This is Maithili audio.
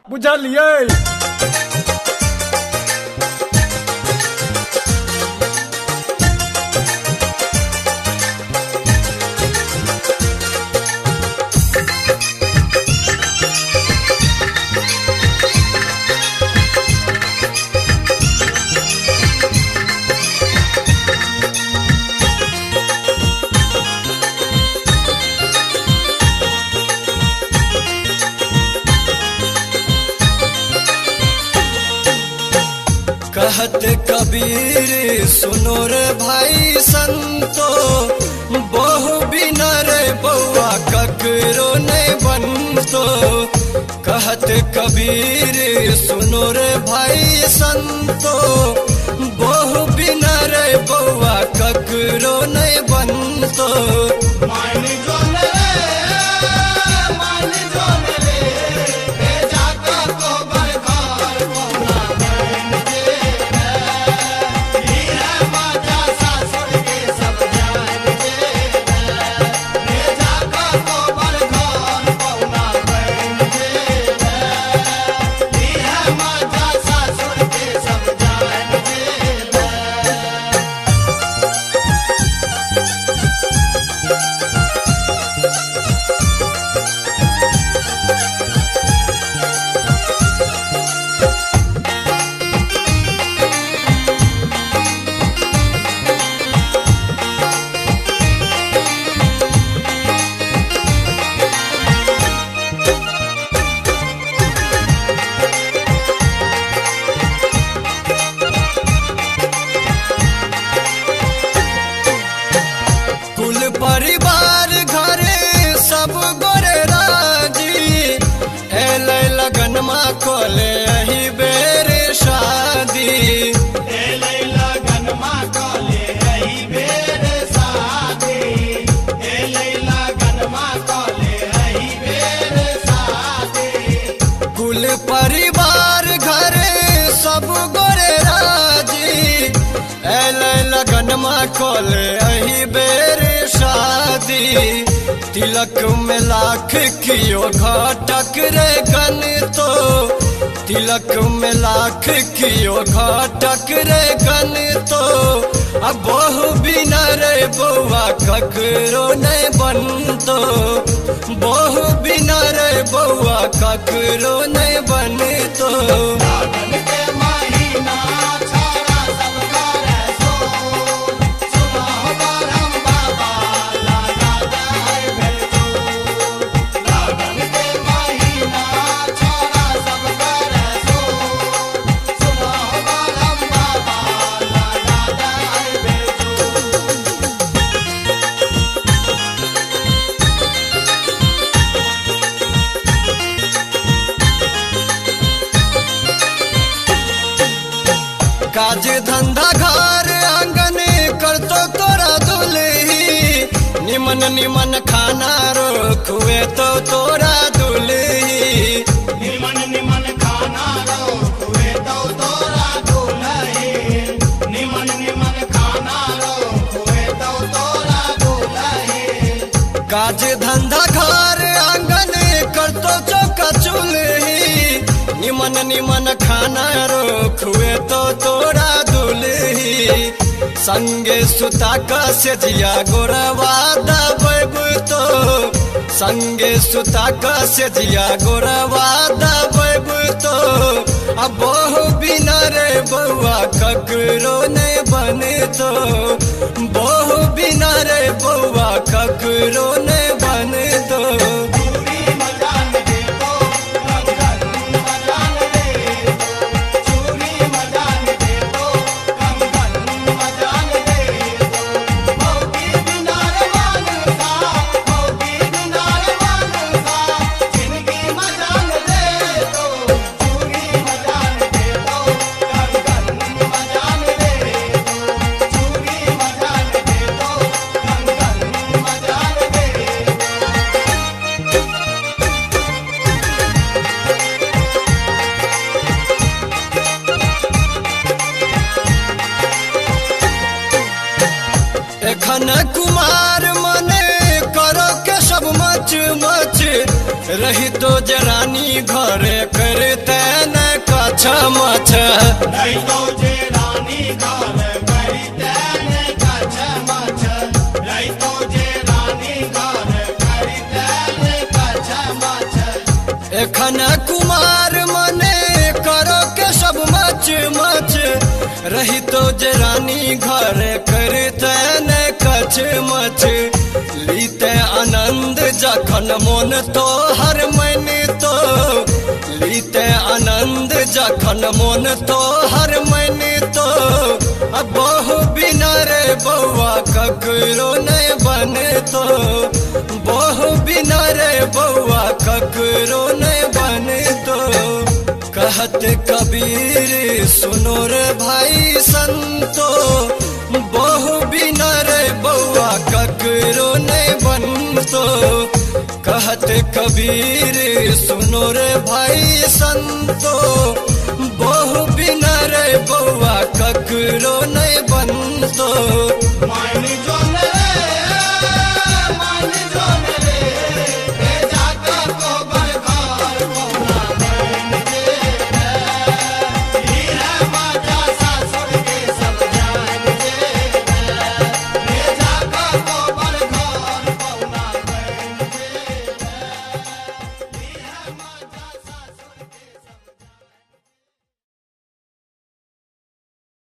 बुझलियै। कहत कबीर सुनो रे भाई संतो, बहु बिना रे बउआ ककरो नहीं बनतो। कहत कबीर सुनो रे भाई संतो, बहु बिना रे बउआ ककरो नहीं बनतो। मान जोन रे, मान जोन रे, ए जाका को बरखार पौना बन जेबे। हीरा माता सासुर के सब जान जेबे। ए जाका को बरखार पौना बन जेबे। हीरा माता सासुर के सब जान जेबे। कुल परिवार घरे सब गोरे राजी, एलै लगनमा कोले अही बेर शादी। एलै लगनमा कले एही बेर शादी। एलै लगनमा कले एही बेर शादी। कुल परिवार घरे सब गोरे राजी, एलै लगनमा कोले अही बेर शादी। तिलक में लाख कियो घटक रे गन तो, तिलक में लाख कियो घटक रे गन तो। अब बहु बिना रे बउआ ककरो नहीं बनतो, बहु बिना रे बउआ ककरो नहीं बनतो। लगन के महीना छोरा सब करे सो, सुनो बरम बाबा लगा दे भेजो। लगन के महीना छोरा सब करे सो, सुनो बरम बाबा लगा दे भेजो। काज धंधा घर आंगन करतो तोरा दुलही, निमन निमन खाना रोखुए तो तोरा दुलही। निमन निमन खाना रोकुए तो तोरा दुलही। निमन निमन खाना रोकुए तो तोरा दुलही। काज धंधा घर आंगन करतो चौका चूल्ही, निमन निमन खाना रोखुए तो तोरा दुलही। संगे सुता का सेजिया गोरवा दबेब तो, संगे सुता का सेजिया गोरवा दबेब तो। अब बहु बिना रे बउआ ककरो नहीं बनतो, बहु बिना रे बउआ ककरो नहीं बनतो। चूड़ी मजान देतो, कंगन मजान देतो। चूड़ी मजान देतो, कंगन मजान देतो। मौकी बिना रे मानसा, मौकी बिना रे मानसा, जिंदगी मजान देतो। चूड़ी मजान देतो, कंगन मजान देतो। चूड़ी मजान देतो, कंगन मजान देतो। रहितो जे रानी घरे करते न कछ मछ। रहितो जे रानी घर करिते ने कछ मछ, रहितो जे रानी घर करिते ने कछ मछ। एखन कुमार मने करो के सब मच मच, रहितो जे रानी घर करते न कछ मच। लीते आनंद जखन मोन तो हर मन तो, लीते आनंद जखन मोन तो हर मन तो। अब बहु बिना रे बौआ ककरो नहीं बने तो, बहु बिना रे बौआ ककरो नहीं बने तो। कहत कबीर सुनो रे भाई संतो, बहु बिना रे बौआ ककरो नहीं बनतो। कहत कबीर सुनो रे भाई संतो, बहु बिना रे बौआ ककरो नहीं बनतो।